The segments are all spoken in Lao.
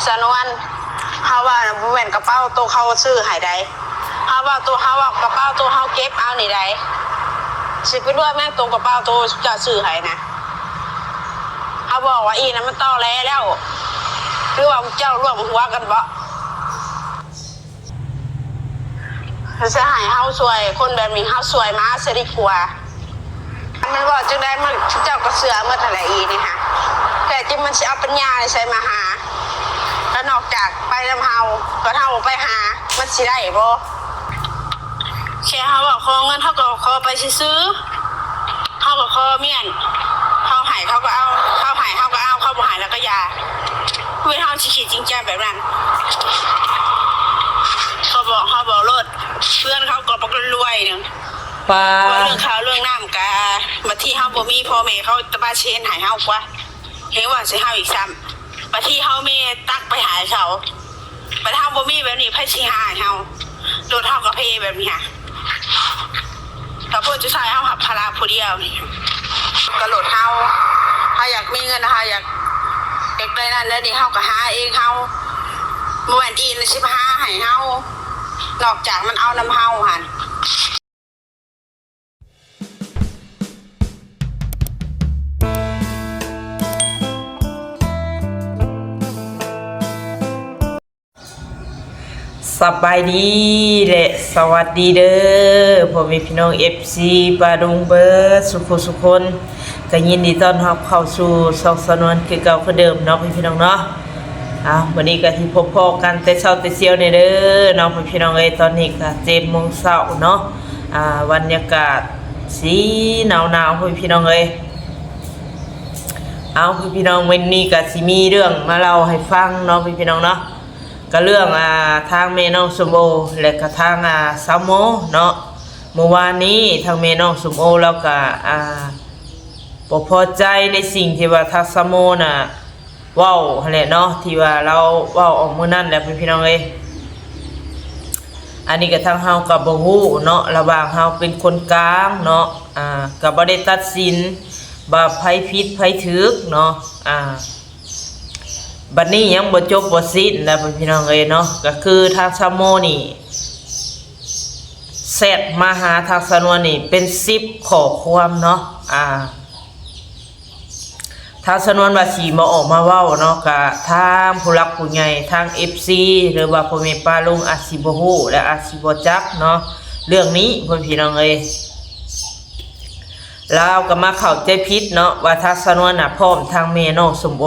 ສານວນ ເຮົາວ່ານະ ບໍ່ແມ່ນກະເປົາໂຕເຂົາຊື້ໃຫ້ໃດ ເຮົາເວົ້າໂຕ ເຮົາເວົ້າກະເປົາໂຕເຮົາເກັບເອົານີ້ໃດ ຊິໄປລວມຫຍັງໂຕກະເປົາໂຕເຈົ້າຊື້ໃຫ້ນະ ເຮົາບອກວ່າອີ່ນະມັນຕໍແຫຼແລ້ວ ຫຼືວ່າເຈົ້າລວມຫົວກັນເບາະ? ຊິໃຫ້ເຮົາຊ່ວຍຄົນແບບນີ້ ເຮົາຊ່ວຍໝາຊະດີກວ່າ. ມັນເວົ້າຈັ່ງໃດ ມັນ ເຈົ້າກໍເຊື່ອໝົດຫັ້ນແຫຼະ ອີນີ້ຫາ ແທ້ຈິງມັນຊິເອົາປັນຍາໃສມາຫາ ກໍນອກຈາກໄປນຳເຮົາ ກໍເຮົາບໍ່ໄປຫາ ມັນຊິໄດ້ບໍ່? ແຄ່ເຮົາເວົ້າຂໍເງິນ ເຮົາກໍຂໍໄປຊື່ໆ ເຮົາກໍຂໍມ້ຽນ ເຂົາໃຫ້ເຂົາກໍເອົາ ເຂົາໃຫ້ເຮົາກໍເອົາ ເຂົາບໍ່ໃຫ້ລະກໍຢ່າ ເວຍເຮົາຊິຄິດຈິງຈັງແບບນັ້ນ ເຂົາບອກເຮົາບອກໂລດ ເພື່ອນເຂົາກໍບັກລວຍໜຶ່ງ ປາ ເລື່ອງເຂົ້າເລື່ອງນ້ຳກະ ບາງທີເຮົາບໍ່ມີ ພໍ່ແມ່ເຂົາຕະບາເຊນໃຫ້ເຮົາກວ່າ ເຮັດວ່າໃສ່ເຮົາອີກຊ້ຳ ບາງທີເຮົາແມ່ຕັກໄປໃຫ້ເຂົາ ບາດເຮົາບໍ່ມີແບບນີ້ ໃຜຊິຫາໃຫ້ເຮົາ? ລົດເຮົາກະເພແບບນີ້ຫາ ຖ້າຜົນສຸດທ້າຍເຮົາຮັບພາລະຜູ້ດຽວນີ້ ກະລົດເຮົາ ເຮົາຢາກມີເງິນ ເຮົາຢາກ ຢາກໄດ້ນັ້ນໄດ້ນີ້ ເຮົາກະຫາເອງເຮົາ ບໍ່ແມ່ນອີ່ນະຊິມາຫາໃຫ້ເຮົາ ນອກຈາກມັນເອົານຳເຮົາຫັ້ນ. ສະບາຍດີ ແລະ ສະຫວັດດີເດີ ພໍ່ແມ່ພີ່ນ້ອງ ເອັຟຊີ ປ້າລຸງເບີດສຸຂູສຸຄົນ ກະຍິນດີຕ້ອນຮັບເຂົ້າສູ່ຊ່ອງສາວນວນຄືເກົ່າຄືເດີມເນາະ ພີ່ນ້ອງເນາະ. ອ້າວ ມື້ນີ້ກະຊິພົບພໍ້ກັນແຕ່ເຊົ້າແຕ່ຊຽວນີ້ເດີເນາະ ພີ່ນ້ອງເອີຍ. ຕອນນີ້ກະເຈັດໂມງເຊົ້າເນາະ ອ່າ ບັນຍາກາດສີໜາວໆ ພີ່ນ້ອງເອີຍ. ເອົາ ພີ່ນ້ອງ ມື້ນີ້ກະຊິມີເລື່ອງມາເລົ່າໃຫ້ຟັງເນາະ ພີ່ນ້ອງເນາະ. ກະເລື່ອງ ອ່າ ທາງແມ່ນ້ອງສົມໂອ ແລະກະທາງ ອ່າ ສາວໂມເນາະ. ມື້ວານນີ້ທາງແມ່ນ້ອງສົມໂອລາວກະ ອ່າ ບໍ່ພໍໃຈໃນສິ່ງທີ່ວ່າທາງສາວໂມນະເວົ້າຫັ້ນແຫຼະເນາະ ທີ່ວ່າລາວເວົ້າອອກມື້ນັ້ນແຫຼະ ພີ່ນ້ອງເອີຍ. ອັນນີ້ກະທາງເຮົາກະບໍ່ຮູ້ເນາະ ລະຫວ່າງເຮົາເປັນຄົນກາງເນາະ ອ່າ ກະບໍ່ໄດ້ຕັດສິນວ່າໃຜຜິດໃຜຖືກເນາະ ອ່າ ບັດນີ້ຍັງບໍ່ຈົບບໍ່ສິ້ນນະ ພີ່ນ້ອງເອີຍເນາະ. ກະຄືທາງສາວໂມນີ້ແຊັດມາຫາທາງສາວນວນນີ້ເປັນສິບຂໍ້ຄວາມເນາະ ອ່າ ທາງສາວນວນວ່າຊິບໍ່ອອກມາເວົ້າເນາະ ກະທາງຜູ້ຫຼັກຜູ້ໃຫຍ່ ທາງ ເອັຟຊີ ຫຼືວ່າພໍ່ແມ່ປ້າລຸງອາດຊິບໍ່ຮູ້ ແລະ ອາດຊິບໍ່ຈັກເນາະ ເລື່ອງນີ້ ພໍ່ແມ່ພີ່ນ້ອງເອີຍ. ລາວກະມາເຂົ້າໃຈຜິດເນາະ ວ່າທາງສາວນວນນະພ້ອມທາງແມ່ນ້ອງສົມໂອ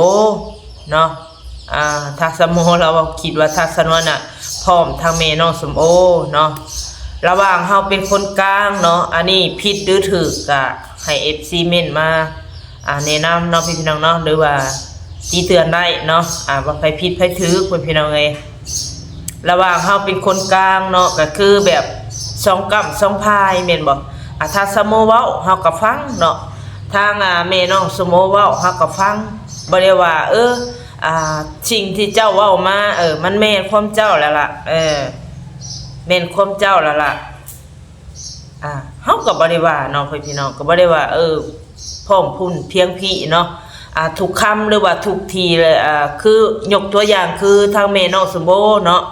ເນາະ ອ່າ ທາງສາວໂມລາວຄິດວ່າທາງສາວນວນນະພ້ອມທາງແມ່ນ້ອງສົມໂອເນາະ. ລະຫວ່າງເຮົາເປັນຄົນກາງເນາະ ອັນນີ້ຜິດຫຼືຖືກກະໃຫ້ ເອັຟຊີ ເມັ້ນມາ ອ່າ ແນະນຳເນາະ ພີ່ນ້ອງເນາະ ຫຼືວ່າຕິເຕືອນໄດ້ເນາະ ອ່າ ວ່າໃຜຜິດໃຜຖືກ ພີ່ນ້ອງເອີຍ. ລະຫວ່າງເຮົາເປັນຄົນກາງເນາະ ກະຄືແບບສອງກ້ຳສອງພາຍແມ່ນບໍ່? ອ່າ ທາງສາວໂມເວົ້າເຮົາກະຟັງເນາະ ທາງ ອ່າ ແມ່ນ້ອງສົມໂອເວົ້າເຮົາກະຟັງ ບໍ່ໄດ້ວ່າ ເອີ ອ່າ ສິ່ງທີ່ເຈົ້າເວົ້າມາ ເອີ ມັນແມ່ນຄວາມເຈົ້າແລ້ວລະ ເອີ ແມ່ນຄວາມເຈົ້າແລ້ວລະ. ອ່າ ເຮົາກະບໍ່ໄດ້ວ່າເນາະ ພີ່ນ້ອງ ກະບໍ່ໄດ້ວ່າ ເອີ ພ້ອມພຸ້ນພຽງພີ້ເນາະ ອ່າ ທຸກຄຳ ຫຼືວ່າທຸກທີເລີຍ ອ່າ ຄືຍົກຕົວຢ່າງຄືທາງແມ່ນ້ອງສົມໂອເນາະ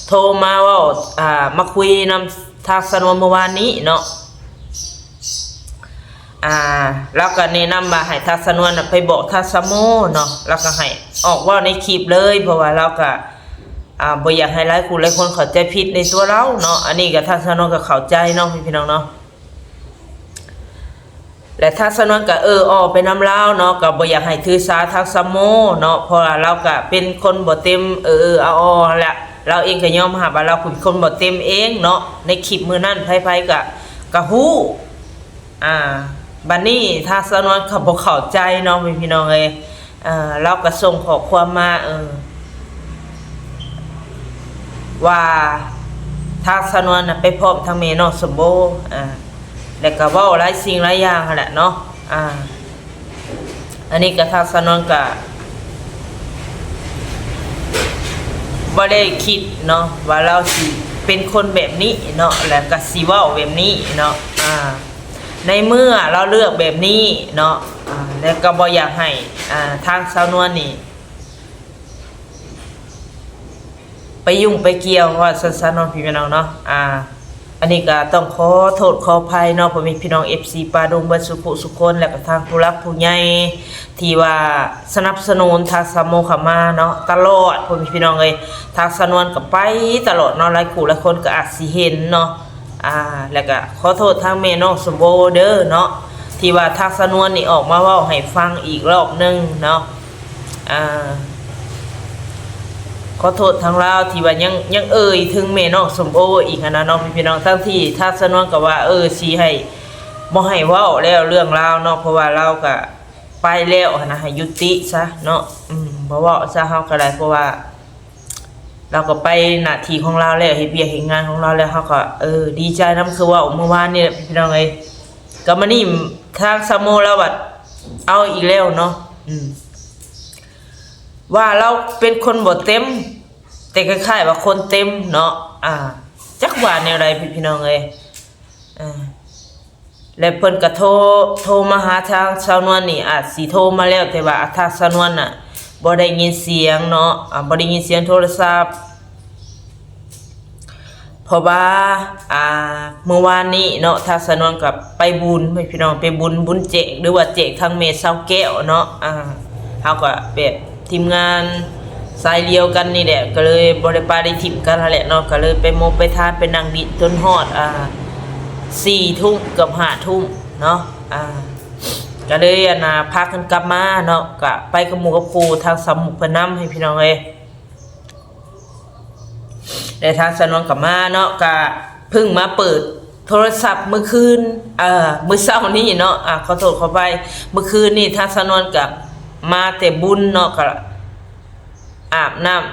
ໂທມາເວົ້າ ອ່າ ມາຄຸຍນຳທາງສາວນວນມື້ວານນີ້ເນາະ ອ່າ ລາວກະແນະນຳວ່າໃຫ້ທາງສາວນວນນະໄປບອກທາງສາວໂມເນາະ ລາວກະໃຫ້ອອກເວົ້າໃນຄລິບເລີຍ ເພາະວ່າລາວກະ ອ່າ ບໍ່ຢາກໃຫ້ຫຼາຍຜູ້ຫຼາຍຄົນເຂົ້າໃຈຜິດໃນຕົວລາວເນາະ. ອັນນີ້ກະທາງສາວນວນກະເຂົ້າໃຈເນາະ ພີ່ນ້ອງເນາະ ແລະ ທາງສາວນວນກະເອີອໍໄປນຳລາວເນາະ ກະບໍ່ຢາກໃຫ້ຖືສາທາງສາວໂມເນາະ ເພາະວ່າລາວກະເປັນຄົນບໍ່ເຕັມ ເອີໆ ເອົາໆ ຫັ້ນແຫຼະ. ລາວເອງກະຍອມຮັບວ່າລາວເປັນຄົນບໍ່ເຕັມເອງເນາະ ໃນຄລິບມື້ນັ້ນໃຜໆກະ ກະຮູ້ ອ່າ ບັດນີ້ທາງສາວນວນກະບໍ່ເຂົ້າໃຈເນາະ ພີ່ນ້ອງເອີຍ. ເອີ ລາວກະສົ່ງຂໍ້ຄວາມມາ ເອີ ວ່າທາງສາວນວນນະໄປພ້ອມທາງແມ່ນ້ອງສົມໂອ ອ່າ ແລ້ວກະເວົ້າຫຼາຍສິ່ງຫຼາຍຢ່າງຫັ້ນແຫຼະເນາະ ອ່າ ອັນນີ້ກະທາງສາວນວນກະບໍ່ໄດ້ຄິດເນາະ ວ່າລາວຊິເປັນຄົນແບບນີ້ເນາະ ແລ້ວກະຊິເວົ້າແບບນີ້ເນາະ ອ່າ ໃນເມື່ອລາວເລືອກແບບນີ້ເນາະ ອ່າ ແລ້ວກໍບໍ່ຢາກໃຫ້ ອ່າ ທາງສາວນວນນີ້ ໄປຫຍຸ້ງໄປກ່ຽວ ວ່າຊັ້ນໆເນາະ ພີ່ນ້ອງເນາະ. ອ່າ ອັນນີ້ກໍຕ້ອງຂໍໂທດຂໍອະໄພເນາະ ພໍ່ແມ່ພີ່ນ້ອງ ເອັຟຊີ ປ່າດົງ ເບິດສູ່ຜູ້ສູ່ຄົນ ແລະກໍທາງຜູ້ຫຼັກຜູ້ໃຫຍ່ທີ່ວ່າສະໜັບສະໜູນທາງສາວໂມເຂົ້າມາເນາະ ຕະຫຼອດ ພໍ່ແມ່ພີ່ນ້ອງເອີຍ. ທາງສາວນວນກໍໄປຕະຫຼອດເນາະ ຫຼາຍຄູ່ຫຼາຍຄົນກໍອາດຊິເຫັນເນາະ. ອ່າ ແລ້ວກະຂໍໂທດທາງແມ່ນ້ອງສົມໂອເດີເນາະ ທີ່ວ່າທາງສາວນວນນີ້ອອກມາເວົ້າໃຫ້ຟັງອີກລອບໜຶ່ງເນາະ. ອ່າ ຂໍໂທດທາງລາວທີ່ວ່າຍັງ ຍັງເອີ່ຍເຖິງແມ່ນ້ອງສົມໂອອີກຫັ້ນນະເນາະ ພີ່ນ້ອງ. ທັງທີ່ທາງສາວນວນກໍວ່າ ເອີ ຊິໃຫ້ ບໍ່ໃຫ້ເວົ້າແລ້ວເລື່ອງລາວເນາະ ເພາະວ່າລາວກະໄປແລ້ວຫັ້ນນະ ໃຫ້ຍຸຕິຊະເນາະ. ອືມ ບໍ່ເວົ້າຊະ ເຮົາກໍໄດ້ ເພາະວ່າ ລາວກໍໄປໜ້າທີ່ຂອງລາວແລ້ວ ເຮັດວຽກເຮັດງານຂອງລາວແລ້ວ ເຮົາກໍ ເອີ ດີໃຈນຳ ຄືເວົ້າມື້ວານນີ້ແຫຼະ ພີ່ນ້ອງເອີຍ. ກໍມານີ້ທາງສາວໂມລາວວ່າເອົາອີກແລ້ວເນາະ ອືມ ວ່າລາວເປັນຄົນບໍ່ເຕັມ ແຕ່ຄ້າຍໆວ່າຄົນເຕັມເນາະ. ອ່າ ຈັກວ່າແນວໃດ ພີ່ນ້ອງເອີຍ. ອ່າ ແລະເພິ່ນກໍໂທ ໂທມາຫາທາງສາວນວນນີ້ ອາດຊິໂທມາແລ້ວ ແຕ່ວ່າທາງສາວນວນນະບໍ່ໄດ້ຍິນສຽງເນາະ ອ່າ ບໍ່ໄດ້ຍິນສຽງໂທລະສັບ. ເພາະວ່າ ອ່າ ມື້ວານນີ້ເນາະ ທາງສາວນວນກໍໄປບຸນ ພີ່ນ້ອງ ໄປບຸນ ບຸນແຈກ ຫຼືວ່າແຈກທາງແມ່ສາວແກ້ວເນາະ. ອ່າ ເຮົາກໍແບບທີມງານສາຍດຽວກັນນີ້ແຫຼະ ກໍເລີຍບໍ່ໄດ້ປະໄດ້ຖິ້ມກັນຫັ້ນແຫຼະເນາະ. ກໍເລີຍໄປໝົກໄປທານ ໄປນັ່ງດິນຈົນຮອດ ອ່າ ສີ່ທຸ່ມ ເກືອບຫ້າທຸ່ມເນາະ. ອ່າ ກໍເລີຍ ອັນນ່າ ພາກັນກັບມາເນາະ ກໍໄປກັບໝູ່ກັບຄູ່ ທາງສາວມຸກເພິ່ນນຳ ໃຫ້ພີ່ນ້ອງເອີຍ. ແລະທາງສາວນວນກໍມາເນາະ ກໍເພິ່ງມາເປີດໂທລະສັບມື້ຄືນ ເອີ ມື້ເຊົ້ານີ້ເນາະ. ອ່າ ຂໍໂທດຂໍອະໄພ ມື້ຄືນນີ້ທາງສາວນວນກໍມາແຕ່ບຸນເນາະ ກໍອາບນ້ຳ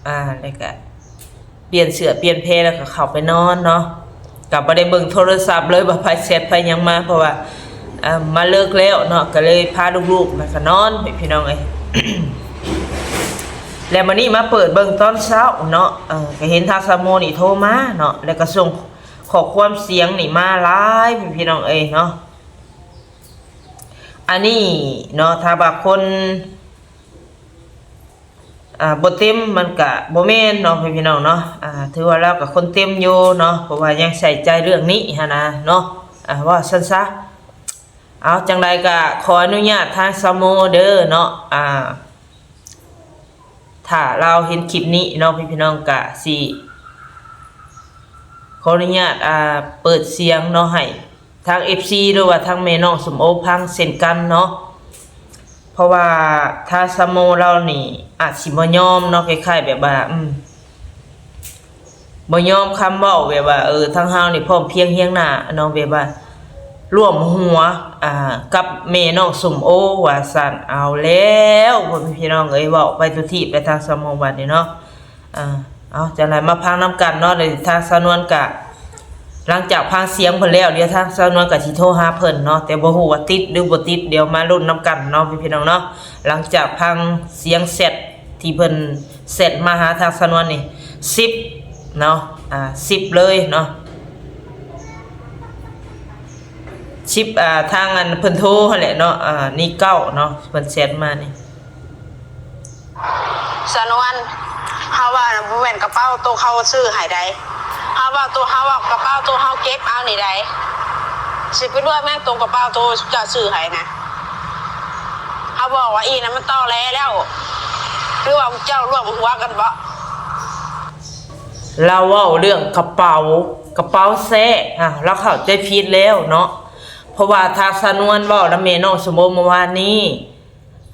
ອ່າ ແລ້ວກໍປ່ຽນເສື້ອປ່ຽນແພ ແລ້ວກໍເຂົ້າໄປນອນເນາະ. ກໍບໍ່ໄດ້ເບິ່ງໂທລະສັບເລີຍວ່າໃຜແຊັດໃຜຫຍັງມາ ເພາະວ່າ ເອີ ມາເລີກແລ້ວເນາະ ກໍເລີຍພາລູກໆ ແລ້ວກໍນອນ ພີ່ນ້ອງເອີຍ. ແລ້ວມື້ນີ້ມາເປີດເບິ່ງຕອນເຊົ້າເນາະ ເອີ ກໍເຫັນທາງສາວໂມນີ້ໂທມາເນາະ ແລ້ວກໍສົ່ງຂໍ້ຄວາມສຽງນີ້ມາຫຼາຍ ພີ່ນ້ອງເອີຍເນາະ. ອັນນີ້ເນາະ ຖ້າວ່າຄົນ ອ່າ ບໍ່ເຕັມມັນກະບໍ່ແມ່ນເນາະ ພີ່ນ້ອງເນາະ. ອ່າ ຖືວ່າລາວກະຄົນເຕັມຢູ່ເນາະ ເພາະວ່າຍັງໃສ່ໃຈເລື່ອງນີ້ຫັ້ນນະເນາະ ອ່າ ເວົ້າຊັ້ນຊະ. ເອົາ ຈັ່ງໃດກະຂໍອະນຸຍາດທາງສາວໂມເດີເນາະ ອ່າ ຖ້າລາວເຫັນຄລິບນີ້ເນາະ ພີ່ນ້ອງ ກະຊິຂໍອະນຸຍາດ ອ່າ ເປີດສຽງເນາະ ໃຫ້ ທາງເອັຟຊີ ຫຼືວ່າທາງແມ່ນ້ອງສົມໂອພັງເຊັ່ນກັນເນາະ. ເພາະວ່າທາງສາວໂມລາວນີ້ອາດຊິບໍ່ຍອມເນາະ ຄ້າຍໆແບບວ່າ ອືມ ບໍ່ຍອມຄຳເວົ້າ ແບບວ່າ ເອີ ທາງເຮົານີ້ພ້ອມພຽງຮຽງໜ້າເນາະ ແບບວ່າລວມຫົວ ອ່າ ກັບແມ່ນ້ອງສົມໂອວ່າຊັ້ນ. ເອົາແລ້ວ ພໍ່ແມ່ພີ່ນ້ອງເອີຍ ເວົ້າໄປທຸກທີບແລ້ວ ທາງສາວໂມບັດນີ້ເນາະ. ອ່າ ເອົາ ຈັ່ງໃດມາຟັງນຳກັນເນາະ. ແລ້ວທາງສາວນວນກະ ຫຼັງຈາກຟັງສຽງເພິ່ນແລ້ວ ດຽວທາງສາວນວນກະຊິໂທຫາເພິ່ນເນາະ ແຕ່ບໍ່ຮູ້ວ່າຕິດຫຼືບໍ່ຕິດ ດຽວມາລຸ້ນນຳກັນເນາະ ພີ່ນ້ອງເນາະ. ຫຼັງຈາກຟັງສຽງແຊັດທີ່ເພິ່ນແຊັດມາຫາທາງສາວນວນນີ້ ສິບເນາະ ອ່າ ສິບເລີຍເນາະ ສິບ ອ່າ ທາງອັນເພິ່ນໂທຫັ້ນແຫຼະເນາະ ອ່າ ນີ້ເກົ້າເນາະ ເພິ່ນແຊັດມານີ້. ສາວນວນ ເຮົາວ່ານະ ບໍ່ແມ່ນກະເປົາໂຕເຂົາຊື້ໃຫ້ໃດ໋ ເຮົາເວົ້າໂຕ ເຮົາເວົ້າກະເປົາໂຕເຮົາເກັບເອົານີ້ໃດ໋ ຊິໄປລວມຫຍັງໂຕກະເປົາໂຕເຈົ້າຊື້ໃຫ້ນະ ເຮົາບອກວ່າອີ່ນະມັນຕໍແຫຼແລ້ວ ຫຼືວ່າເຈົ້າລວມຫົວກັນເບາະ? ລາວເວົ້າເລື່ອງກະເປົາ ກະເປົາແຊະ ອ່າ ລາວເຂົ້າໃຈຜິດແລ້ວເນາະ ເພາະວ່າທາງສາວນວນເວົ້ານຳແມ່ນ້ອງສົມໂອມື້ວານນີ້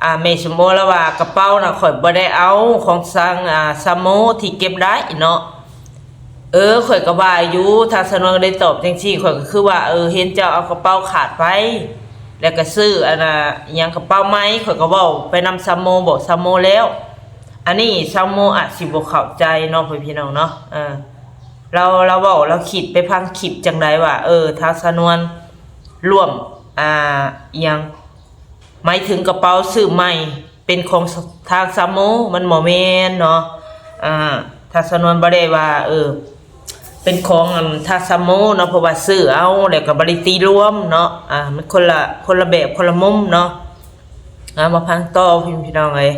ອ່າ ແມ່ສົມໂອລາວວ່າ ກະເປົານະຂ້ອຍບໍ່ໄດ້ເອົາ ຂອງຊາງ ອ່າ ສາວໂມທີ່ເກັບໄດ້ເນາະ. ເອີ ຂ້ອຍກະວ່າຢູ່ ທາງສາວນວນກະໄດ້ຕອບຈັ່ງຊີ້ ຂ້ອຍກະຄືວ່າ ເອີ ເຫັນເຈົ້າເອົາກະເປົາຂາດໄປ ແລ້ວກະຊື້ອັນນ່າ ອີ່ຫຍັງ ກະເປົາໃໝ່ ຂ້ອຍກະເວົ້າໄປນຳສາວໂມ ບອກສາວໂມແລ້ວ. ອັນນີ້ສາວໂມອາດຊິບໍ່ເຂົ້າໃຈເນາະ ພໍ່ແມ່ພີ່ນ້ອງເນາະ ເອີ ລາວ ລາວເວົ້າ ລາວຄິດໄປພັງຄລິບຈັ່ງໃດວ່າ ເອີ ທາງສາວນວນລວມ ອ່າ ອີ່ຫຍັງ ໝາຍເຖິງກະເປົາຊື້ໃໝ່ເປັນຂອງ ສ- ທາງສາວໂມ ມັນບໍ່ແມ່ນເນາະ. ອ່າ ທາງສາວນວນບໍ່ໄດ້ວ່າ ເອີ ເປັນຂອງ ອັນ ທາງສາວໂມເນາະ ເພາະວ່າຊື້ເອົາ ແລ້ວກະບໍ່ໄດ້ຕີລວມເນາະ. ອ່າ ມັນຄົນລະ ຄົນລະແບບ ຄົນລະມຸມເນາະ. ເອົາ ມາຟັງຕໍ່ ພີ່ ພີ່ນ້ອງເອີຍ.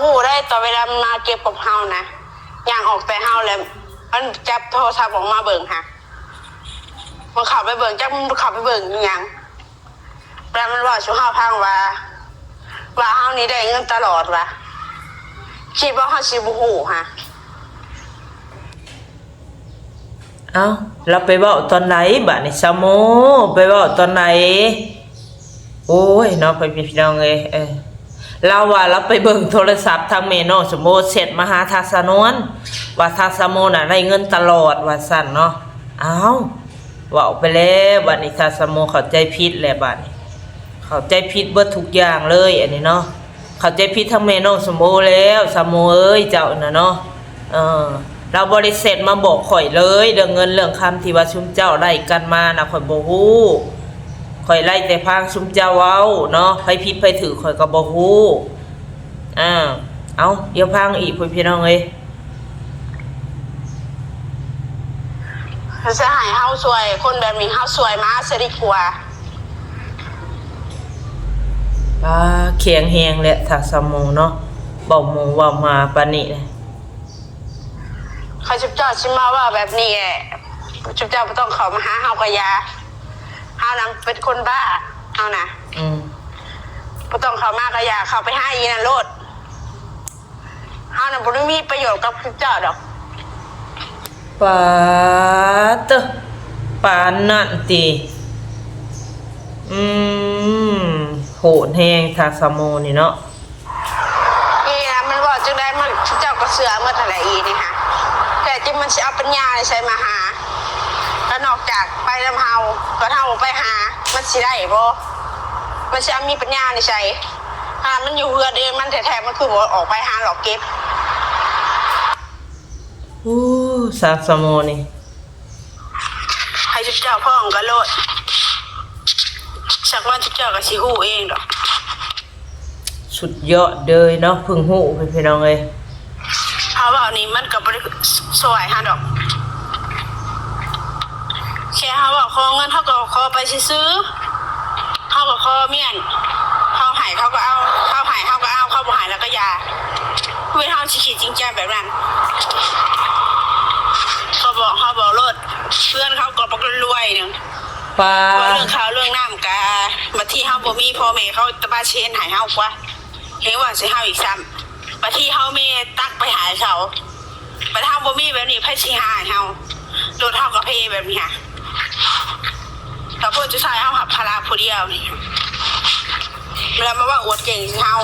ຮູ້ໄດ້ຕອນເວລາມັນມາເກັບກັບເຮົານະ ຍ່າງອອກແຕ່ເຮົາແລ້ວ ມັນຈັບໂທລະສັບອອກມາເບິ່ງຫາ ມັນເຂົ້າໄປເບິ່ງ ຈັກມັນເຂົ້າໄປເບິ່ງອີ່ຫຍັງ ແລ້ວມັນເວົ້າສູ່ເຮົາຟັງວ່າ ວ່າເຮົານີ້ໄດ້ເງິນຕະຫຼອດວ່າ ຄິດວ່າເຮົາຊິບໍ່ຮູ້ຫາ. ເອົ້າ ລາວໄປເວົ້າຕອນໃດບາດນີ້ ສາວໂມ ໄປເວົ້າຕອນໃດ? ໂອ້ຍເນາະ ພໍ່ແມ່ພີ່ນ້ອງເອີຍ ເອີ ລາວວ່າລາວໄປເບິ່ງໂທລະສັບທາງແມ່ນ້ອງສາວໂມແຊັດມາຫາທາງສາວນວນ ວ່າທາງສາວໂມນະໄດ້ເງິນຕະຫຼອດວ່າຊັ້ນເນາະ. ອ້າວ ເວົ້າໄປແລ້ວບາດນີ້ ທາງສາວໂມເຂົ້າໃຈຜິດແລ້ວບາດນີ້ ເຂົ້າໃຈຜິດເບິດທຸກຢ່າງເລີຍອັນນີ້ເນາະ. ເຂົ້າໃຈຜິດທັງແມ່ນ້ອງສາວໂມແລ້ວ ສາວໂມເອີຍ ເຈົ້ານະເນາະ ເອີ ລາວບໍ່ໄດ້ແຊັດມາບອກຂ້ອຍເລີຍ ເລື່ອງເງິນເລື່ອງຄຳທີ່ວ່າຊຸມເຈົ້າໄລ່ກັນມານະ ຂ້ອຍບໍ່ຮູ້ ຂ້ອຍໄລ່ແຕ່ຟັງຊຸມເຈົ້າເວົ້າເນາະ ໃຜຜິດໃຜຖືກຂ້ອຍກໍບໍ່ຮູ້. ອ້າວ ເອົ້າ ດຽວຟັງອີກພຸ້ນ ພີ່ນ້ອງເອີຍ. ເພິ່ນຊິໃຫ້ເຮົາຊ່ວຍ ຄົນແບບນີ້ເຮົາຊ່ວຍມາຊະດີກວ່າ. ປາ ແຂງແຮງແຫຼະ ທາງສາວໂມເນາະ ເວົ້າໝູ່ເວົ້າໝາປານນີ້ນະ. ຂ້າພະເຈົ້າຊິມາເວົ້າແບບນີ້ແຫຼະ ເຈົ້າບໍ່ຕ້ອງເຂົ້າມາຫາເຮົາກະຢ່າ ເຮົານະເປັນຄົນບ້າ ເຮົານະ ອືມ ບໍ່ຕ້ອງເຂົ້າມາກະຢ່າ ເຂົ້າໄປຫາອີ່ນັ້ນໂລດ. ເຮົານະບໍ່ໄດ້ມີປະໂຫຍດກັບເຈົ້າດອກ. ປາດເຕີ ປານນັ້ນຕິ ອືມ ໂຫດແຮງທາງສາວໂມນີ້ເນາະ. ອີ່ນະມັນເວົ້າຈັ່ງໃດ ມັນ ເຈົ້າກໍເຊື່ອໝົດຫັ້ນແຫຼະ ອີ່ນີ້ຫາ ແທ້ຈິງມັນຊິເອົາປັນຍາໃນໃສມາຫາ ກໍນອກຈາກໄປນຳເຮົາ ກໍເຮົາບໍ່ໄປຫາ ມັນຊິໄດ້ບໍ່? ມັນຊິເອົາມີປັນຍາໃນໃສ? ຂະໜາດມັນຢູ່ເຮືອນເອງມັນແທ້ໆ ມັນຄືບໍ່ອອກໄປຫາຫຼອກເກັບ. ໂອ້ ສາວສະໂມນີ້ ໃຫ້ເຈົ້າພ້ອມກັນໂລດ ສັກວັນເຈົ້າກໍຊິຮູ້ເອງດອກ. ສຸດຍອດເລີຍເນາະ ເພິ່ງຮູ້ ພີ່ນ້ອງເອີຍ. ເຮົາເວົ້ານີ້ມັນກໍບໍ່ໄດ້ຊ່ວຍເຮົາດອກ ແຄ່ເຮົາເວົ້າຂໍເງິນ ເຮົາກໍຂໍໄປຊື່ໆ ເຮົາກໍຂໍມ້ຽນ ເຂົາໃຫ້ເຮົາກໍເອົາ ເຂົາໃຫ້ເຮົາກໍເອົາ ເຂົາບໍ່ໃຫ້ເຮົາກໍຢ່າ. ເວລາເຮົາຊິຄິດຈິງຈັງແບບນັ້ນ ເຂົາບອກ ເຮົາບອກໂລດ ເພື່ອນເຂົາກໍບັກລວຍໜຶ່ງ ປາ ເວົ້າເລື່ອງເຂົ້າເລື່ອງນ້ຳກະ ບາງທີເຮົາບໍ່ມີ ພໍ່ແມ່ເຂົາຕະບາເຊນໃຫ້ເຮົາກວ່າ ແຮງວ່າໃສ່ເຮົາອີກຊ້ຳ ບາງທີເຮົາມີຕັກໄປໃຫ້ເຂົາ ບັດເຮົາບໍ່ມີແບບນີ້ ໃຜຊິຫາໃຫ້ເຮົາ? ລົດເຮົາກໍເພແບບນີ້ຫາ ແລ້ວເພິ່ນຈະໃຊ້ເຮົາຮັບພາລະຜູ້ດຽວນີ້ ແລ້ວມາເວົ້າອວດເກັ່ງໃສ່ເຮົາ.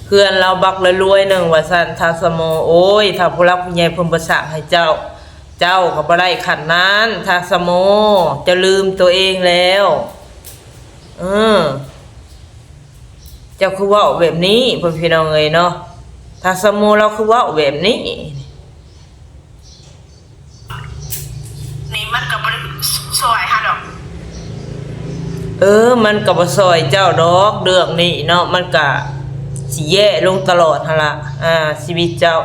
ເຮືອນລາວບັກລະລວຍໜຶ່ງວ່າຊັ້ນ ທາງສະໂມ. ໂອ້ຍ ຖ້າຜູ້ຫຼັກຜູ້ໃຫຍ່ເພິ່ນບໍ່ສ້າງໃຫ້ເຈົ້າ ເຈົ້າກໍບໍ່ໄດ້ຂັ້ນນັ້ນ ທາງສະໂມ ເຈົ້າລືມໂຕເອງແລ້ວ. ເອີ ເຈົ້າຄືເວົ້າແບບນີ້ ພໍ່ແມ່ພີ່ນ້ອງເອີຍເນາະ ທາງສະໂມລາວຄືເວົ້າແບບນີ້. ນີ້ມັນກໍບໍ່ໄດ້ຊ່ວຍເຮົາດອກ. ເອີ ມັນກໍບໍ່ຊ່ອຍເຈົ້າດອກ ເລື່ອງນີ້ເນາະ ມັນກະຊິແຍ່ລົງຕະຫຼອດຫັ້ນລະ ອາ ຊີວິດເຈົ້າ.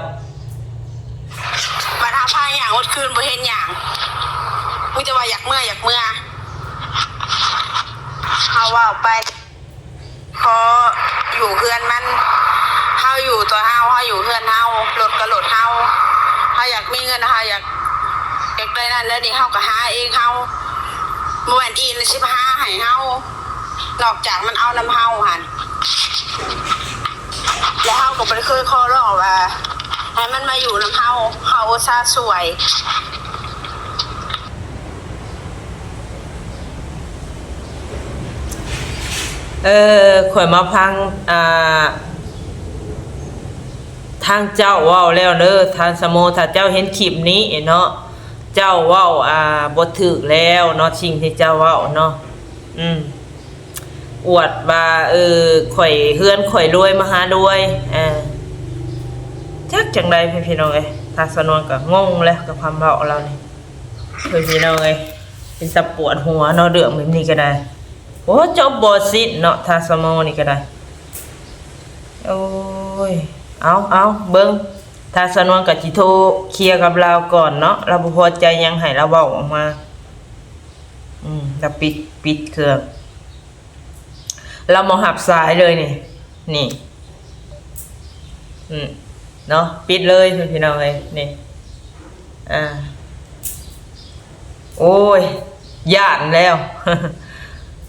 ບັດເຮົາພາຍ່າງໝົດຄືນບໍ່ເຮັດຫຍັງ ມີແຕ່ວ່າຢາກເມືອ ຢາກເມືອ. ເຮົາເວົ້າໄປ ຂໍຢູ່ເຮືອນມັນ ເຮົາຢູ່ຕົວເຮົາ ເຮົາຢູ່ເຮືອນເຮົາ ລົດກໍລົດເຮົາ ເຮົາຢາກມີເງິນ ເຮົາຢາກ ຢາກໄດ້ນັ້ນໄດ້ນີ້ ເຮົາກໍຫາເອງເຮົາ ບໍ່ແມ່ນອີ່ນຊິມາຫາໃຫ້ເຮົາ ນອກຈາກມັນເອົານຳເຮົາຫັ້ນ. ແລະເຮົາກໍບໍ່ໄດ້ເຄີຍຂໍຮ້ອງວ່າໃຫ້ມັນມາຢູ່ນຳເຮົາ ເຮົາອຸດສ່າຊ່ວຍ. ເອີ ຂ້ອຍມາຟັງ ອ່າ ທາງເຈົ້າເວົ້າແລ້ວເດີ ທ່ານສະໂມ ຖ້າເຈົ້າເຫັນຄລິບນີ້ເນາະ ເຈົ້າເວົ້າ ອ່າ ບໍ່ຖືກແລ້ວເນາະ ສິ່ງທີ່ເຈົ້າເວົ້າເນາະ ອືມ ອວດວ່າ ເອີ ຂ້ອຍ ເຮືອນຂ້ອຍລວຍມະຫາລວຍ ເອີ ຈັກຈັ່ງໃດ ພີ່ນ້ອງເອີຍ ທາງສາວນວນກໍງົງແລ້ວກັບຄຳເວົ້າລາວນີ້. ເອີ ພີ່ນ້ອງເອີຍ ເປັນຕາປວດຫົວເນາະ ເລື່ອງແບບນີ້ກໍໄດ້ ໂອ້ ຈົບບໍ່ສິ້ນເນາະ ທາງສາວໂມນີ້ກໍໄດ້. ໂອ້ຍ ເອົາ ເອົາ ເບິ່ງ ທາງສາວນວນກໍຊິໂທເຄຍກັບລາວກ່ອນເນາະ ລາວບໍ່ພໍໃຈຫຍັງໃຫ້ລາວເວົ້າອອກມາ ອືມ ລາວປິດ ປິດເຄື່ອງ. ລາວບໍ່ຮັບສາຍເລີຍນີ້ ນີ້ ອືມ ເນາະ ປິດເລີຍພີ່ນ້ອງເອີຍ ນີ້ ອ່າ ໂອ້ຍ ຢ້ານແລ້ວ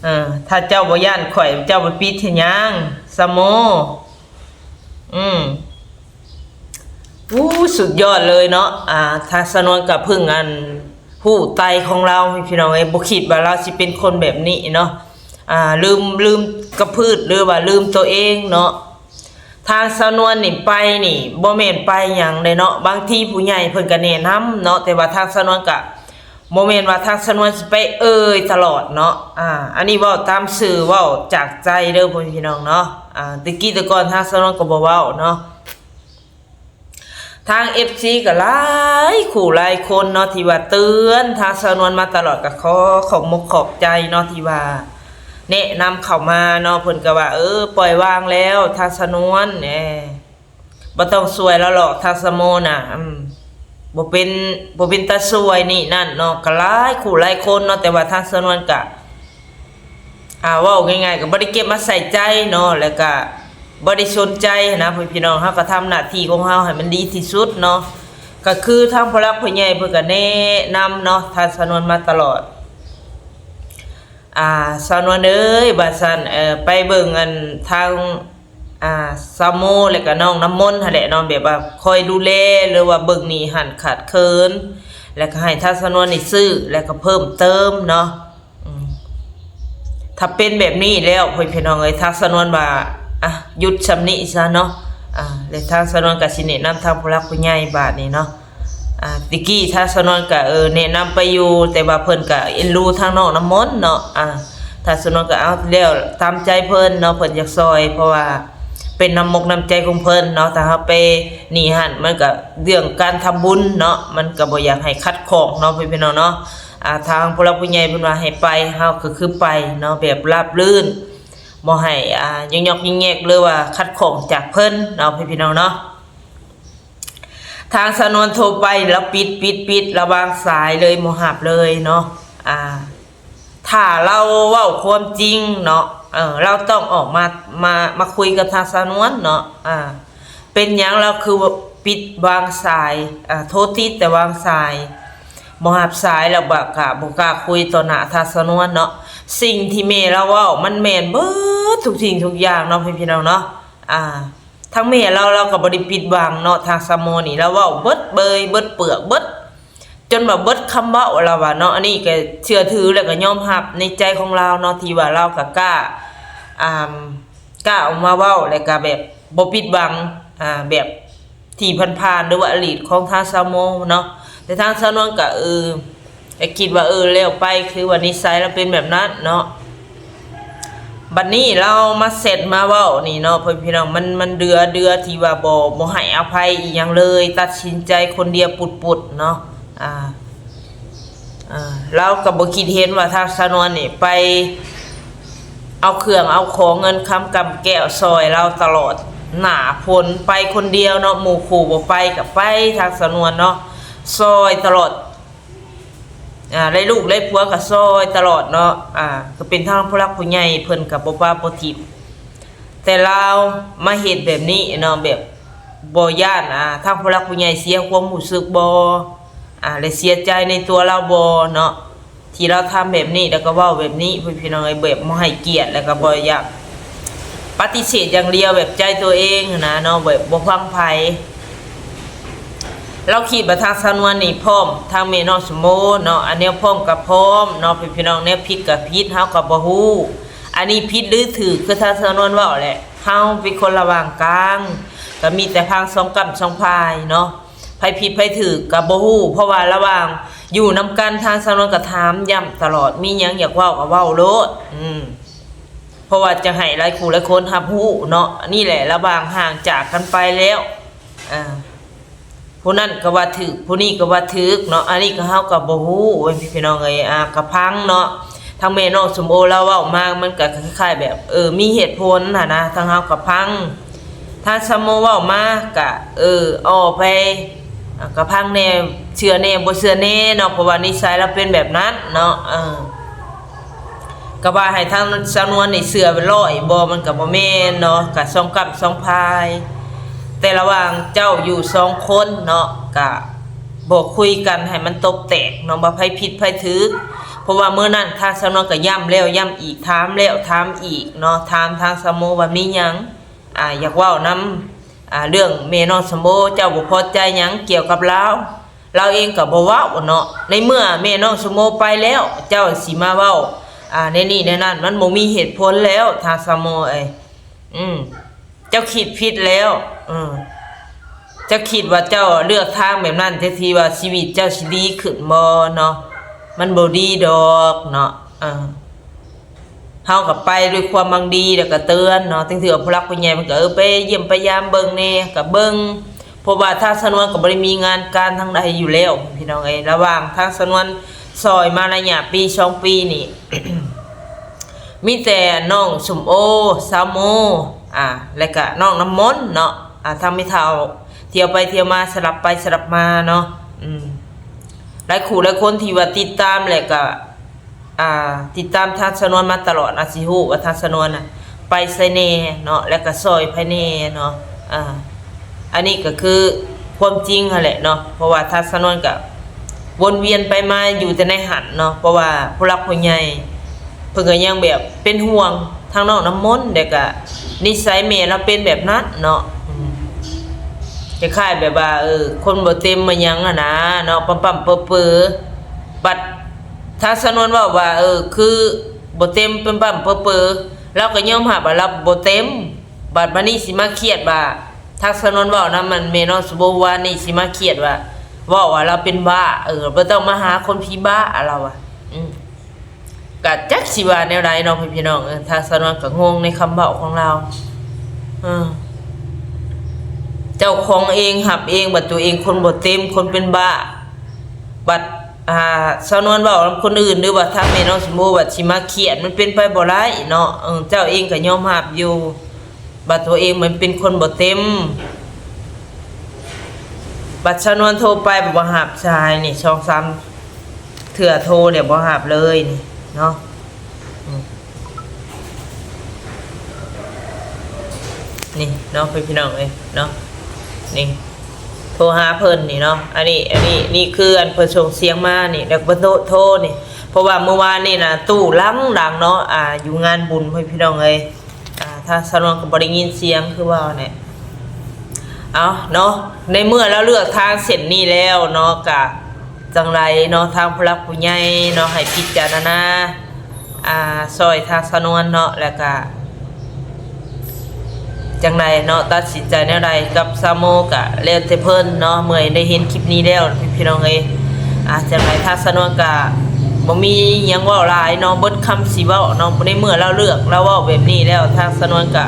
ເອີ ຖ້າເຈົ້າບໍ່ຢ້ານຂ້ອຍ ເຈົ້າໄປປິດເຮັດຫຍັງ ສາວໂມ? ອືມ ອູ້ ສຸດຍອດເລີຍເນາະ ອ່າ ທາງສາວນວນກໍເພິ່ງອັນ ຮູ້ໄຕຂອງລາວ ພີ່ນ້ອງເອີຍ ບໍ່ຄິດວ່າລາວຊິເປັນຄົນແບບນີ້ເນາະ ອ່າ ລືມ ລືມກະພືດ ຫຼືວ່າລືມໂຕເອງເນາະ. ທາງສາວນວນນີ້ໄປນີ້ ບໍ່ແມ່ນໄປຫຍັງເດ້ເນາະ ບາງທີຜູ້ໃຫຍ່ເພິ່ນກໍແນະນຳເນາະ ແຕ່ວ່າທາງສາວນວນກໍບໍ່ແມ່ນວ່າທາງສາວນວນຊິໄປເອີ່ຍຕະຫຼອດເນາະ ອ່າ ອັນນີ້ເວົ້າຕາມຊື່ ເວົ້າຈາກໃຈເດີພໍ່ແມ່ພີ່ນ້ອງເນາະ ອ່າ ແຕ່ກີ້ແຕ່ກ່ອນທາງສາວນວນກໍບໍ່ເວົ້າເນາະ. ທາງເອັຟຊີກໍຫຼາຍຄູ່ຫຼາຍຄົນເນາະ ທີ່ວ່າເຕືອນທາງສາວນວນມາຕະຫຼອດ ກໍຂໍຂອບມົກຂອບໃຈເນາະ ທີ່ວ່າແນະນຳເຂົ້າມາເນາະ ເພິ່ນກໍວ່າ ເອີ ປ່ອຍວາງແລ້ວ ທາງສາວນວນ ເອີ ບໍ່ຕ້ອງຊ່ວຍລາວຫຼອກ ທາງສາວໂມນະ ອືມ ບໍ່ເປັນ ບໍ່ເປັນຕາຊ່ວຍນີ້ນັ້ນເນາະ ກໍຫຼາຍຄູ່ຫຼາຍຄົນເນາະ ແຕ່ວ່າທາງສາວນວນກໍ ອ່າ ເວົ້າງ່າຍໆ ກໍບໍ່ໄດ້ເກັບມາໃສ່ໃຈເນາະ ແລ້ວກໍບໍ່ໄດ້ສົນໃຈຫັ້ນນະ ພໍ່ແມ່ພີ່ນ້ອງ ເຮົາກໍທຳໜ້າທີ່ຂອງເຮົາໃຫ້ມັນດີທີ່ສຸດເນາະ ກໍຄືທາງຜູ້ຫຼັກຜູ້ໃຫຍ່ເພິ່ນກໍແນະນຳເນາະ ທາງສາວນວນມາຕະຫຼອດ ອ່າ ສາວນວນເອີຍ ວ່າຊັ້ນ ເອີ ໄປເບິ່ງອັນທາງ ອ່າ ສາວໂມ ແລ້ວກໍນ້ອງນ້ຳມົນຫັ້ນແຫຼະເນາະ ແບບວ່າຄອຍດູແລ ຫຼືວ່າເບິ່ງໜີ້ຫັ້ນຂາດເຂີນ ແລ້ວກໍໃຫ້ທາງສາວນວນນີ້ຊື້ ແລ້ວກໍເພີ່ມເຕີມເນາະ ອືມ ຖ້າເປັນແບບນີ້ແລ້ວ ພໍ່ແມ່ພີ່ນ້ອງເອີຍ ທາງສາວນວນວ່າ ອ່ະ ຢຸດຊ່ຳນີ້ຊະເນາະ ອ່າ ແລະທາງສາວນວນກໍຊິແນະນຳທາງຜູ້ຫຼັກຜູ້ໃຫຍ່ບາດນີ້ເນາະ ອ່າ ແຕ່ກີ້ທາງສາວນວນກໍ ເອີ ແນະນຳໄປຢູ່ ແຕ່ວ່າເພິ່ນກໍເອັນດູທາງນ້ອງນ້ຳມົນເນາະ ອ່າ ທາງສາວນວນກໍເອົາແລ້ວຕາມໃຈເພິ່ນເນາະ ເພິ່ນຢາກຊ່ອຍ ເພາະວ່າເປັນນ້ຳມົກນ້ຳໃຈຂອງເພິ່ນເນາະ ຖ້າເຮົາໄປນີ້ຫັ້ນ ມັນກໍເລື່ອງການທຳບຸນເນາະ ມັນກໍບໍ່ຢາກໃຫ້ຂັດຂ້ອງເນາະ ພີ່ນ້ອງເນາະ ອ່າ ທາງຜູ້ຫຼັກຜູ້ໃຫຍ່ເພິ່ນວ່າໃຫ້ໄປ ເຮົາກໍຄືໄປເນາະ ແບບລາບລື່ນ ບໍ່ໃຫ້ ອ່າ ຍອກໆແຍກໆ ຫຼືວ່າຂັດຂ້ອງຈາກເພິ່ນເນາະ ພີ່ນ້ອງເນາະ. ທາງສາວນວນໂທໄປ ລາວປິດ ປິດ ປິດ ລາວວາງສາຍເລີຍ ບໍ່ຮັບເລີຍເນາະ ອ່າ ຖ້າລາວເວົ້າຄວາມຈິງເນາະ ເອີ ລາວຕ້ອງອອກມາ ມາ ມາຄຸຍກັບທາງສາວນວນເນາະ ອ່າ ເປັນຫຍັງລາວຄືປິດ ວາງສາຍ ອ່າ ໂທຕິດແຕ່ວາງສາຍ ບໍ່ຮັບສາຍ ແລ້ວກໍບໍ່ກ້າຄຸຍຕໍ່ໜ້າທາງສາວນວນເນາະ ສິ່ງທີ່ແມ່ລາວເວົ້າ ມັນແມ່ນເບິດທຸກສິ່ງທຸກຢ່າງເນາະ ພີ່ນ້ອງເນາະ ອ່າ ທາງແມ່ລາວ ລາວກໍບໍ່ໄດ້ປິດບັງເນາະ ທາງສາວໂມນີ້ ລາວເວົ້າເບິດເບີຍ ເບິດເປືອກ ເບິດ ຈົນວ່າເບິດຄຳເວົ້າ ລາວວ່າເນາະ ອັນນີ້ກໍເຊື່ອຖື ແລ້ວກໍຍອມຮັບໃນໃຈຂອງລາວເນາະ ທີ່ວ່າລາວກໍກ້າ ອ່າ ກ້າອອກມາເວົ້າ ແລ້ວກໍແບບບໍ່ປິດບັງ ອ່າ ແບບທີ່ຜ່ານໆ ຫຼືວ່າອະດີດຂອງທາງສາວໂມເນາະ ແຕ່ທາງສາວນວນກໍ ເອີ ກໍຄິດວ່າ ເອີ ແລ້ວໄປ ຄືວ່ານິໄສລາວເປັນແບບນັ້ນເນາະ ບັດນີ້ລາວມາແຊັດມາເວົ້ານີ້ເນາະ ພໍ່ແມ່ພີ່ນ້ອງ ມັນ ມັນເດືອ ເດືອທີ່ວ່າບໍ່ ບໍ່ໃຫ້ອະໄພອີ່ຫຍັງເລີຍ ຕັດສິນໃຈຄົນດຽວປຸດໆເນາະ ອ່າ ອ່າ ລາວກໍບໍ່ຄິດເຫັນວ່າທາງສາວນວນນີ້ໄປເອົາເຄື່ອງເອົາຂອງ ເງິນຄຳກຳແກ້ວຊ່ອຍລາວຕະຫຼອດ ໜ້າຝົນ ໄປຄົນດຽວເນາະ ໝູ່ຄູ່ບໍ່ໄປກໍໄປ ທາງສາວນວນເນາະ ຊ່ອຍຕະຫຼອດ ອ່າ ໄດ້ລູກໄດ້ຜົວກໍຊ່ອຍຕະຫຼອດເນາະ ອ່າ ກໍເປັນທາງຜູ້ຫຼັກຜູ້ໃຫຍ່ເພິ່ນກໍບໍ່ປະບໍ່ຖິ້ມ ແຕ່ລາວມາເຮັດແບບນີ້ເນາະ ແບບບໍ່ຢ້ານ ອ່າ ທາງຜູ້ຫຼັກຜູ້ໃຫຍ່ເສຍຄວາມຮູ້ສຶກບໍ່ ອ່າ ແລະເສຍໃຈໃນຕົວລາວບໍ່ເນາະ ທີ່ລາວທຳແບບນີ້ ແລ້ວກໍເວົ້າແບບນີ້ ພີ່ນ້ອງເອີຍ ແບບບໍ່ໃຫ້ກຽດ ແລ້ວກໍບໍ່ຢາກ ປະຕິເສດຢ່າງດຽວ ແບບໃຈຕົວເອງຫັ້ນນະເນາະ ແບບບໍ່ຟັງໃຜ ລາວຄິດວ່າທາງສາວນວນນີ້ພ້ອມ ທາງແມ່ນ້ອງສົມໂອເນາະ ອັນແນວພ້ອມກໍພ້ອມເນາະ ພີ່ນ້ອງ ແນວຜິດກໍຜິດ ເຮົາກໍບໍ່ຮູ້ ອັນນີ້ຜິດຫຼືຖືກ ຄືທາງສາວນວນເວົ້າແຫຼະ ເຮົາເປັນຄົນລະຫວ່າງກາງ ກໍມີແຕ່ຟັງສອງກ້ຳສອງຝ່າຍເນາະ ໃຜຜິດໃຜຖືກກໍບໍ່ຮູ້ ເພາະວ່າລະຫວ່າງຢູ່ນຳກັນ ທາງສາວນວນກໍຖາມຢ້ຳຕະຫຼອດ ມີຫຍັງຢາກເວົ້າກໍເວົ້າໂລດ ອືມ ເພາະວ່າຈະໃຫ້ຫຼາຍຄູ່ຫຼາຍຄົນຮັບຮູ້ເນາະ ອັນນີ້ແຫຼະ ລະຫວ່າງຫ່າງຈາກກັນໄປແລ້ວ ອ່າ ຜູ້ນັ້ນກໍວ່າຖືກ ຜູ້ນີ້ກໍວ່າຖືກເນາະ ອັນນີ້ກໍເຮົາກໍບໍ່ຮູ້ ພີ່ນ້ອງເອີຍ ອ່າ ກໍຟັງເນາະ ທາງແມ່ນ້ອງສົມໂອລາວເວົ້າມາ ມັນກໍຄ້າຍໆແບບ ເອີ ມີເຫດຜົນຫັ້ນນະ ທາງເຮົາກໍຟັງ ທາງສາວໂມເວົ້າມາກະ ເອີ ອໍໄປ ກະຟັງແດ່ ເຊື່ອແດ່ ບໍ່ເຊື່ອແດ່ເນາະ ເພາະວ່ານິໄສລາວເປັນແບບນັ້ນເນາະ ເອີ ກໍວ່າໃຫ້ທາງສາວນວນນີ້ເຊື່ອຮ້ອຍບໍ່ ມັນກໍບໍ່ແມ່ນເນາະ ກໍສອງກ້ຳສອງພາຍ ແຕ່ລະຫວ່າງເຈົ້າຢູ່ສອງຄົນເນາະ ກໍບໍ່ຄຸຍກັນໃຫ້ມັນຕົກແຕກເນາະ ວ່າໃຜຜິດໃຜຖືກ ເພາະວ່າມື້ນັ້ນທາງສາວນວນກໍຢ້ຳແລ້ວຢ້ຳອີກ ຖາມແລ້ວຖາມອີກເນາະ ຖາມທາງສາວໂມວ່າມີຫຍັງ ອາ ຢາກເວົ້ານຳ ອາ ເລື່ອງແມ່ນ້ອງສາວໂມ ເຈົ້າບໍ່ພໍໃຈຫຍັງກ່ຽວກັບລາວ ລາວເອງກໍບໍ່ເວົ້າເນາະ ໃນເມື່ອແມ່ນ້ອງສາວໂມໄປແລ້ວ ເຈົ້າຊິມາເວົ້າ ອາ ແນວນີ້ແນວນັ້ນ ມັນບໍ່ມີເຫດຜົນແລ້ວ ທາງສາວໂມເອີຍ ອືມ ເຈົ້າຄິດຜິດແລ້ວ ເອີ ເຈົ້າຄິດວ່າເຈົ້າເລືອກທາງແບບນັ້ນ ແທນທີ່ວ່າຊີວິດເຈົ້າຊິດີຂຶ້ນບໍ່ເນາະ ມັນບໍ່ດີດອກເນາະ ເອີ. ເຮົາກໍໄປດ້ວຍຄວາມຫວັງດີ ແລ້ວກໍເຕືອນເນາະ ເຖິງຖືວ່າຜູ້ຫຼັກຜູ້ໃຫຍ່ເພິ່ນກໍ ເອີ ໄປຢ້ຽມໄປຢາມເບິ່ງແດ່ ກໍເບິ່ງ ເພາະວ່າທາງສາວນວນກໍບໍ່ໄດ້ມີງານການທາງໃດຢູ່ແລ້ວ ພີ່ນ້ອງເອີຍ ລະຫວ່າງທາງສາວນວນຊ່ອຍມາໄລຍະປີສອງປີນີ້ ມີແຕ່ນ້ອງສົມໂອ ສາວໂມ ອາ ແລ້ວກໍນ້ອງນ້ຳມົນເນາະ ອາ ທາງແມ່ເຖົ້າ ທ່ຽວໄປທ່ຽວມາ ສະຫຼັບໄປສະຫຼັບມາເນາະ ອືມ ຫຼາຍຄູ່ຫຼາຍຄົນທີ່ວ່າຕິດຕາມ ແລ້ວກໍ ອ່າ ຕິດຕາມທາງສາວນວນມາຕະຫຼອດ ອາດຊິຮູ້ວ່າທາງສາວນວນນະໄປໃສແດ່ເນາະ ແລ້ວກໍຊ່ອຍໃຜແດ່ເນາະ ອ່າ ອັນນີ້ກໍຄືຄວາມຈິງຫັ້ນແຫຼະເນາະ ເພາະວ່າທາງສາວນວນກໍວົນວຽນໄປມາຢູ່ແຕ່ໃນຫັ້ນເນາະ ເພາະວ່າຜູ້ຫຼັກຜູ້ໃຫຍ່ເພິ່ນກໍຍັງແບບເປັນຫ່ວງທາງນ້ອງນ້ຳມົນ ແລ້ວກໍນິໄສແມ່ລາວເປັນແບບນັ້ນເນາະ ອືມ ຄ້າຍໆແບບວ່າ ເອີ ຄົນບໍ່ເຕັມມາຫຍັງຫັ້ນນະເນາະ ປ້ຳໆເປີໆ ບັດ ທາງສາວນວນເວົ້າວ່າ ເອີ ຄືບໍ່ເຕັມ ປຶ້ມປ້ຳເປີເປີ ລາວກໍຍອມຮັບວ່າລາວບໍ່ເຕັມ ບັດບາດນີ້ຊິມາຄຽດວ່າ ທາງສາວນວນເວົ້ານຳ ອັນ ແມ່ນ້ອງສາວໂມວານນີ້ ຊິມາຄຽດວ່າ ເວົ້າວ່າລາວເປັນບ້າ ເອີ ບໍ່ຕ້ອງມາຫາຄົນຜີບ້າ ລາວວ່າ ອືມ ກະຈັກຊິວ່າແນວໃດເນາະ ພີ່ນ້ອງເອີຍ ທາງສາວນວນກໍງົງໃນຄຳເວົ້າຂອງລາວ ເອີ ເຈົ້າຂອງເອງຮັບເອງ ບັດຕົວເອງຄົນບໍ່ເຕັມ ຄົນເປັນບ້າ ບັດ ອ່າ ສາວນວນເວົ້ານຳຄົນອື່ນ ຫຼືວ່າທາງແມ່ນ້ອງສົມໂພ ບັດຊິມາຄຽດ ມັນເປັນໄປບໍ່ໄດ້ເນາະ ເອີ ເຈົ້າເອງກໍຍອມຮັບຢູ່ ບັດຕົວເອງມັນເປັນຄົນບໍ່ເຕັມ ບັດສາວນວນໂທໄປບໍ່ຮັບສາຍນີ້ ສອງສາມເທື່ອໂທແລ້ວບໍ່ຮັບເລີຍນີ້ເນາະ ອືມ ນີ້ເນາະ ພີ່ນ້ອງເອີຍເນາະ ນີ້ ໂທຫາເພິ່ນນີ້ເນາະ ອັນນີ້ ອັນນີ້ ນີ້ຄືອັນເພິ່ນສົ່ງສຽງມານີ້ ແລ້ວກໍເພິ່ນໂທ ໂທນີ້ ເພາະວ່າມື້ວານນີ້ນະ ຕູ້ຫຼັງໆເນາະ ອ່າ ຢູ່ງານບຸນ ພີ່ນ້ອງເອີຍ ອ່າ ທາງສາວນວນກໍບໍ່ໄດ້ຍິນສຽງຄືເວົ້າແຫຼະ ເອົາເນາະ ໃນເມື່ອລາວເລືອກທາງເສັ້ນນີ້ແລ້ວເນາະ ກະຈັ່ງໃດເນາະ ທາງຜູ້ຫຼັກຜູ້ໃຫຍ່ເນາະ ໃຫ້ພິຈາລະນາ ອ່າ ຊ່ອຍທາງສາວນວນເນາະ ແລ້ວກະຈັ່ງໃດເນາະ ຕັດສິນໃຈແນວໃດກັບສາວໂມ ກະແລ້ວແຕ່ເພິ່ນເນາະ ເມື່ອຍໄດ້ເຫັນຄລິບນີ້ແລ້ວ ພີ່ນ້ອງເອີຍ ອ່າ ຈັ່ງໃດທາງສາວນວນກະບໍ່ມີຫຍັງເວົ້າຫຼາຍເນາະ ເບິດຄຳຊິເວົ້າເນາະ ໃນເມື່ອລາວເລືອກ ລາວເວົ້າແບບນີ້ແລ້ວ ທາງສາວນວນກະ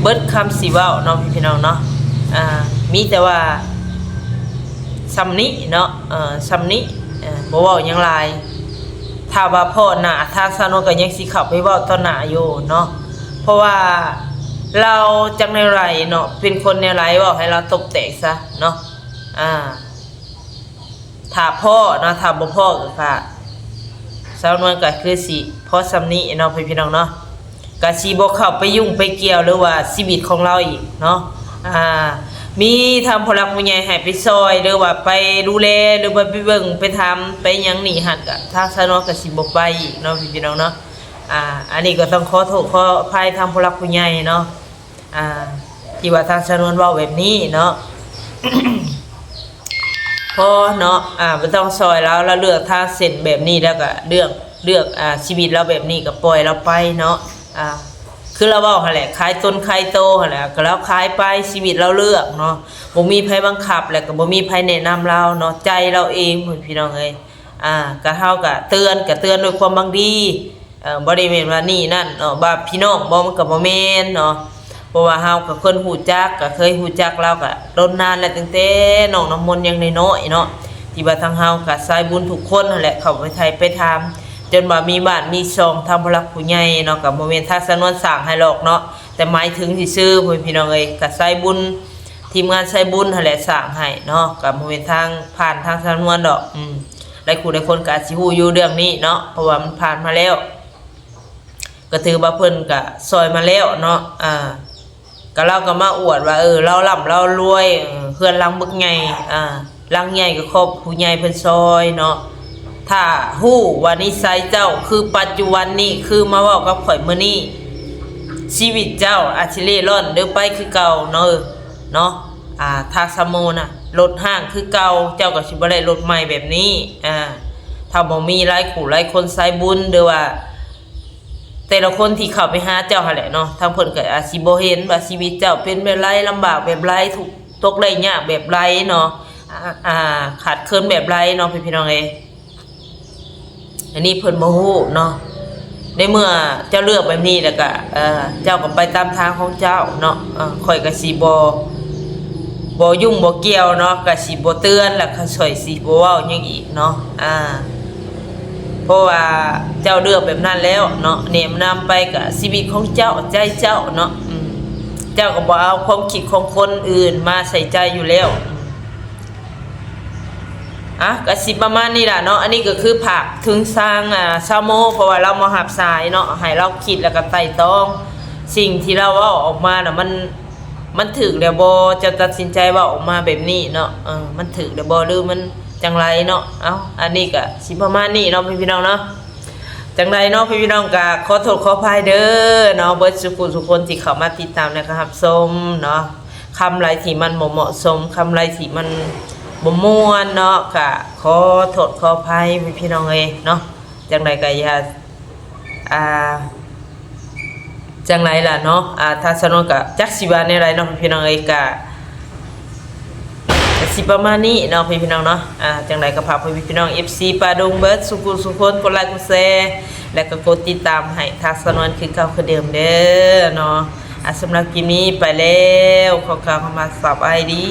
ເບິດຄຳຊິເວົ້າເນາະ ພີ່ນ້ອງເນາະ ອ່າ ມີແຕ່ວ່າ ສ່ຳນີ້ເນາະ ເອີ ສ່ຳນີ້ ເອີ ບໍ່ເວົ້າຫຍັງຫຼາຍ ຖ້າວ່າພໍ້ໜ້າທາງສາວນວນກໍຍັງຊິເຂົ້າໄປເວົ້າຕໍ່ໜ້າຢູ່ເນາະ ເພາະວ່າລາວຈັກແນວໃດເນາະ ເປັນຄົນແນວໃດ ເວົ້າໃຫ້ລາວຕົກແຕກຊະເນາະ ອ່າ ຖ້າພໍ້ເນາະ ຖ້າບໍ່ພໍ້ກໍ ສາວນວນກໍຄືຊິພໍ້ສ່ຳນີ້ເນາະ ພີ່ນ້ອງເນາະ ກະຊິບໍ່ເຂົ້າໄປຫຍຸ້ງໄປກ່ຽວ ຫຼືວ່າຊີວິດຂອງລາວອີກເນາະ ອ່າ ມີທາງຜູ້ຫຼັກຜູ້ໃຫຍ່ໃຫ້ໄປຊ່ອຍ ຫຼືວ່າໄປດູແລ ຫຼືວ່າໄປເບິ່ງໄປຖາມໄປຫຍັງນີ້ຫັ້ນ ກະທາງສາວນວນກະຊິບໍ່ໄປອີກເນາະ ພີ່ນ້ອງເນາະ ອ່າ ອັນນີ້ກໍຕ້ອງຂໍໂທດຂໍອະໄພທາງຜູ້ຫຼັກຜູ້ໃຫຍ່ເນາະ ອ່າ ທີ່ວ່າທາງສາວນວນເວົ້າແບບນີ້ເນາະ ພໍເນາະ ອ່າ ບໍ່ຕ້ອງຊ່ອຍລາວ ລາວເລືອກທາງເສັ້ນແບບນີ້ ແລ້ວກໍເລືອກ ເລືອກ ອ່າ ຊີວິດລາວແບບນີ້ ກໍປ່ອຍລາວໄປເນາະ ອ່າ ຄືລາວເວົ້າຫັ້ນແຫຼະ ຂາຍຕົນຂາຍໂຕຫັ້ນແຫຼະ ກໍລາວຂາຍໄປ ຊີວິດລາວເລືອກເນາະ ບໍ່ມີໃຜບັງຄັບ ແລ້ວກໍບໍ່ມີໃຜແນະນຳລາວເນາະ ໃຈລາວເອງພຸ້ນ ພີ່ນ້ອງເອີຍ ອ່າ ກໍເຮົາກໍເຕືອນ ກໍເຕືອນດ້ວຍຄວາມຫວັງດີ ເອີ ບໍ່ໄດ້ແມ່ນວ່ານີ້ນັ້ນເນາະ ວ່າພີ່ນ້ອງບໍ່ ມັນກໍບໍ່ແມ່ນເນາະ ເພາະວ່າເຮົາກໍເຄີຍຮູ້ຈັກ ກໍເຄີຍຮູ້ຈັກລາວກໍດົນນານແລ້ວ ຕັ້ງແຕ່ນ້ອງນ້ຳມົນຍັງນ້ອຍໆເນາະ ທີ່ວ່າທາງເຮົາກໍສາຍບຸນທຸກຄົນຫັ້ນແຫຼະ ເຂົ້າໄປໄຖ່ໄປຖາມ ຈົນວ່າມີບ້ານມີຊ່ອງ ທາງຜູ້ຫຼັກຜູ້ໃຫຍ່ເນາະ ກໍບໍ່ແມ່ນທາງສາວນວນສ້າງໃຫ້ຫຼອກເນາະ ແຕ່ໝາຍເຖິງຊື່ໆ ພໍ່ແມ່ພີ່ນ້ອງເອີຍ ກໍສາຍບຸນ ທີມງານສາຍບຸນຫັ້ນແຫຼະສ້າງໃຫ້ເນາະ ກໍບໍ່ແມ່ນທາງ ຜ່ານທາງສາວນວນດອກ ອືມ ຫຼາຍຄູ່ຫຼາຍຄົນກໍອາດຊິຮູ້ຢູ່ເລື່ອງນີ້ເນາະ ເພາະວ່າມັນຜ່ານມາແລ້ວ ກໍຖືວ່າເພິ່ນກໍຊ່ອຍມາແລ້ວເນາະ ອ່າ ກໍລາວກໍມາອວດວ່າ ເອີ ລາວລ່ຳລາວລວຍ ເຮືອນຫຼັງບັກໃຫຍ່ ອ່າ ຫຼັງໃຫຍ່ກໍຂອບຜູ້ໃຫຍ່ເພິ່ນຊ່ອຍເນາະ. ຖ້າຮູ້ວ່ານິໄສເຈົ້າຄືປັດຈຸບັນນີ້ ຄືມາເວົ້າກັບຂ້ອຍມື້ນີ້ ຊີວິດເຈົ້າອາດຊິເລ່ລ່ອນເດີໄປຄືເກົ່າເນາະ ເນາະ ອ່າ ທາງສາວໂມນະ ລົດຮ້າງຄືເກົ່າ ເຈົ້າກໍຊິບໍ່ໄດ້ລົດໃໝ່ແບບນີ້ ອ່າ ຖ້າບໍ່ມີຫຼາຍຄູ່ຫຼາຍຄົນສາຍບຸນ ຫຼືວ່າແຕ່ລະຄົນທີ່ເຂົ້າໄປຫາເຈົ້າຫັ້ນແຫຼະເນາະ ທາງເພິ່ນກໍອາດຊິບໍ່ເຫັນວ່າຊີວິດເຈົ້າເປັນແບບໃດ ລຳບາກແບບໃດ ທຸກ ຕົກໄດ້ຍາກແບບໃດເນາະ ອ່າ ຂາດເຂີນແບບໃດເນາະ ພີ່ນ້ອງເອີຍ. ອັນນີ້ເພິ່ນບໍ່ຮູ້ເນາະ ໃນເມື່ອເຈົ້າເລືອກແບບນີ້ແລ້ວກະ ເອີ ເຈົ້າກໍໄປຕາມທາງຂອງເຈົ້າເນາະ ເອີ ຂ້ອຍກໍຊິບໍ່ ບໍ່ຫຍຸ້ງບໍ່ກ່ຽວເນາະ ກໍຊິບໍ່ເຕືອນ ແລ້ວກໍຂ້ອຍຊິບໍ່ເວົ້າຫຍັງອີກເນາະ ອ່າ ເພາະວ່າເຈົ້າເລືອກແບບນັ້ນແລ້ວເນາະ ແນະນຳໄປກໍຊີວິດຂອງເຈົ້າ ໃຈເຈົ້າເນາະ ອືມ ເຈົ້າກໍບໍ່ເອົາຄວາມຄິດຂອງຄົນອື່ນມາໃສ່ໃຈຢູ່ແລ້ວ. ອ່ະ ກະຊິປະມານນີ້ລະເນາະ ອັນນີ້ກໍຄືຝາກເຖິງທາງ ອ່າ ຊາວໂມ ເພາະວ່າລາວບໍ່ຮັບສາຍເນາະ ໃຫ້ລາວຄິດແລ້ວກໍໄຕ່ຕອງ ສິ່ງທີ່ລາວເວົ້າອອກມານະ ມັນ ມັນຖືກແລ້ວບໍ່? ເຈົ້າຕັດສິນໃຈເວົ້າອອກມາແບບນີ້ເນາະ ເອີ ມັນຖືກແລ້ວບໍ່ ຫຼືມັນຈັ່ງໃດເນາະ? ເອົ້າ ອັນນີ້ກໍຊິປະມານນີ້ເນາະ ພີ່ນ້ອງເນາະ ຈັ່ງໃດເນາະ ພີ່ນ້ອງ ກໍຂໍໂທດຂໍອະໄພເດີເນາະ ເບິດສູ່ຜູ້ສູ່ຄົນທີ່ເຂົ້າມາຕິດຕາມ ແລະກໍຮັບຊົມເນາະ. ຄຳໃດທີ່ມັນບໍ່ເໝາະສົມ ຄຳໃດທີ່ມັນບໍ່ມ່ວນເນາະ ກະຂໍໂທດຂໍອະໄພ ພີ່ນ້ອງເອີຍເນາະ ຈັ່ງໃດກະຢ່າ ອ່າ ຈັ່ງໃດລະເນາະ ອ່າ ທາງສາວໂມນກະຈັກຊິວ່າແນວໃດເນາະ ພີ່ນ້ອງເອີຍ ກະ ກະຊິປະມານນີ້ເນາະ ພີ່ນ້ອງເນາະ ອ່າ ຈັ່ງໃດກະຝາກພີ່ນ້ອງ ເອັຟຊີ ປ່າດົງ ເບິດສູ່ຜູ້ສູ່ຄົນ ກົດໄລ ກົດແຊ ແລະກະກົດຕິດຕາມໃຫ້ທາງສາວໂມນຄືເກົ່າຄືເດີມເດີເນາະ. ອ່າ ສຳລັບຄລິບນີ້ໄປແລ້ວ ຂໍກ່າວຄຳວ່າສະບາຍດີ.